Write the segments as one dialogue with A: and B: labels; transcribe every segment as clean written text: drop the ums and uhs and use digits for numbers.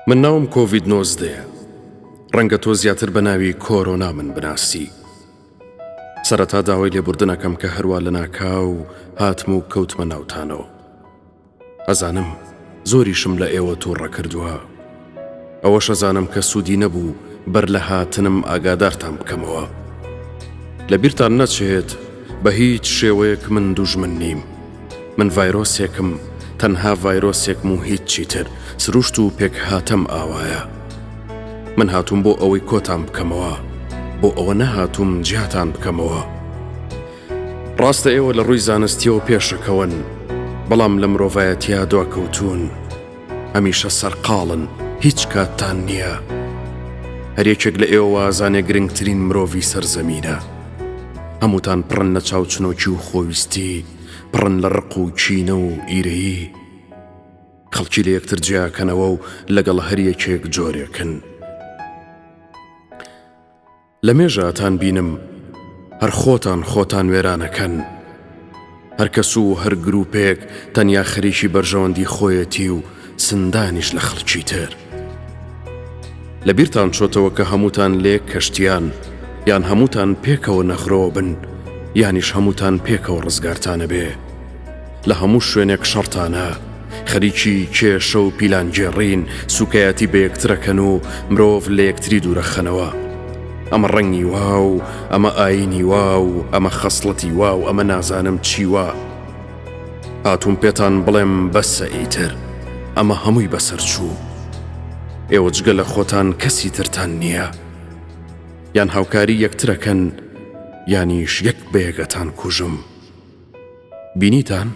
A: من ناوم کۆڤید نۆزدەیە. ڕەنگە تۆ زیاتر بە ناوی کۆرۆنا من بناسی. سەرەتا داوای لێبوردن ئەکەم کە هەروا لەناکاو هاتم و کەوتمە ناوتانەوە. ئەزانم زۆریشم لە ئێوە تووڕە کردووە. ئەوەش ئەزانم کە سوودی نەبوو بەر لە هاتنم ئاگادارتان بکەمەوە. لە بیرتان نەچێت بە هیچ شێوەیەک من دوژمن نیم. من ڤایرۆسێکم، تەنها ڤایرۆسێکم و هیچی تر، سروشت و پێکهاتەم ئاوایە. من هاتووم بۆ ئەوەی کۆتان بکەمەوە، بۆ ئەوە نەهاتووم جیاتان بکەمەوە. ڕاستە ئێوە لە ڕووی زانستیەوە پێشەکەون، بەڵام لە مرۆڤایەتیا دواکەوتوون. هەمیشە سەرقاڵن، هیچ کاتتان نییە. هەر یەکێک لە ئێوە وازانێ گرنگترین مرۆڤی سەر زەمینە. هەمووتان پڕن لە چاوچنۆکی و خۆویستی، پڕن لە ڕق و کینە و ئیرەیی. خەڵکی لە یەکتر جیاکەنەوە و لەگەڵ هەر یەکێک جۆرێکن. لە مێژە ئەتان بینم هەر خۆتان خۆتان وێرانەکەن. هەر کەس و هەر گروپێک تەنیا خەریکی بەرژەوەندی خۆیەتی و سندانیش لە خەڵکی تر. لە بیرتان چۆتەوە کە هەمووتان لە یەک کەشتیان، یان هەمووتان پێکەوە نەغرۆ بن، یانیش هەمووتان پێکەوە ڕزگارتانەبێ. لە هەموو شوێنێک شەڕتانە، خەریکی کێشە و پیلانگێڕین، سووکایەتی بە یەکترەکەن و مرۆڤ لە یەکتری دوورەخەنەوە. ئەمە ڕەنگی وا و ئەمە ئایینی وا و ئەمە خەسڵەتی وا و ئەمە نازانم چی وا. هاتووم پێتان بڵێم بەسە ئیتر، ئەمە هەمووی بەسەر چوو. ئێوە جگە لە خۆتان کەسی ترتان نییە. یان هاوکاری یەکترەکەن یانیش یەک بە یەک ئەتانکوژم. بینیتان؟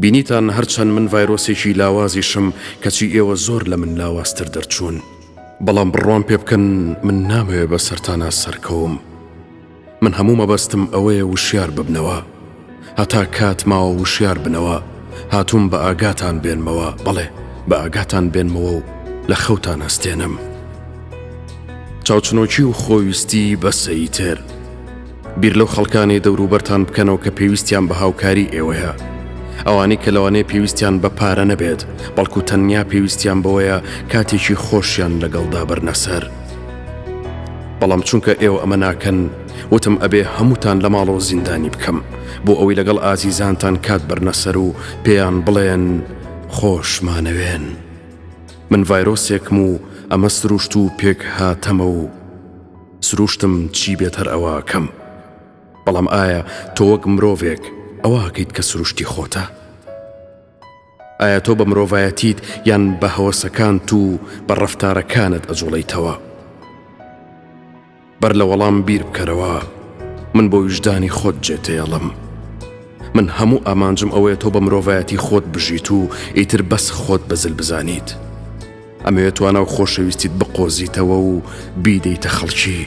A: بینیتان هەرچەند من ڤایرۆسێکی لاوازیشم کەچی ئێوە زۆر لە من لاوازتر دەرچوون. بەڵام بڕوام پێ بکەن من نامەوێ بەسەرتانا سەرکەوم. من هەموو مەبەستم ئەوەیە وشیار ببنەوە. هەتا کات ماوە وشیار بنەوە. هاتووم بە ئاگاتان بێنمەوە، بەڵێ بە ئاگاتان بێنمەوە و لە خەوتان هەستێنم. چاوچنۆکی و خۆویستی بەسە ئیتر. بیر لەو خەڵکانەی دەوروبەرتان بکەنەوە کە پێویستیان بە هاوکاری ئێوەیە. ئەوانەی کە لەوانەیە پێویستیان بە پارە نەبێت، بەڵکو تەنیا پێویستیان بەوەیە کاتێکی خۆشیان لەگەڵدا بەرنە سەر. بەڵام چونکە ئێوە ئەمە ناکەن، وتم ئەبێ هەمووتان لە ماڵەوە زیندانی بکەم، بۆ ئەوەی لەگەڵ ئازیزانتان کات بەرنە سەر و پێیان بڵێن خۆشمانەوێن. من ڤایرۆسێکم و ئەمە سروشت و پێکهاتەمە و سروشتم چی بێت هەر ئەوە ئەکەم. بەڵام ئایا تۆ وەک مرۆڤێک ئەوە ئەکەیت کە سروشتی خۆتە؟ ئایا تۆ بە مرۆڤایەتیت یان بە هەوەسەکانت و بە ڕەفتارەکانت ئەجوڵێیتەوە؟ بەر لە وەڵام بیر بکەرەوە. من بۆ ویژدانی خۆت جێتێڵم. من هەموو ئامانجم ئەوەیە تۆ بە مرۆڤایەتی خۆت بژیت و ئیتر بەس خۆت بە زل بزانیت. ئەمەوێ توانا و خۆشەویستیت بقۆزیتەوە و بیدەیتە خەڵکی.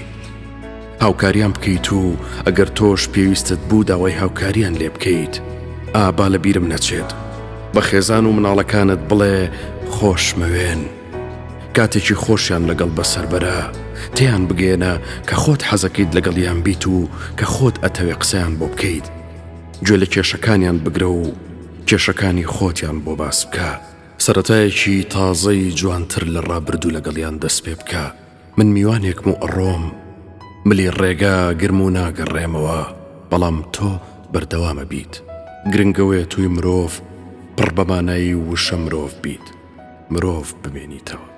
A: هاوکاریان بکەیت و ئەگەر تۆش پێویستت بوو داوای هاوکاریان لێ بکەیت. ئا با لە بیرم نەچێت. بە خێزان و مناڵەکانت بڵێ خۆشمەوێن. کاتێکی خۆشیان لەگەڵ بەسەر بەرە. تێیان بگەیەنە کە خۆت حەزەکەیت لەگەڵیان بیت و کە خۆت ئەتەوێ قسەیان بۆ بکەیت. گوێ لە کێشەکانیان بگرە و کێشەکانی خۆتیان بۆ باس بکە. سەرەتایەکی تازەی جوانتر لە ڕابردوو لەگەڵیان دەست پێ بکە. من میوانێکم و ئەڕۆم، ملی ڕێگا گرم و ناگەڕێمەوە، بەڵام تۆ بەردەوام ئەبیت. گرنگ ئەوەیە تۆی مرۆڤ پڕ بە مانای وشە مرۆڤ بیت، مرۆڤ بمێنیتەوە.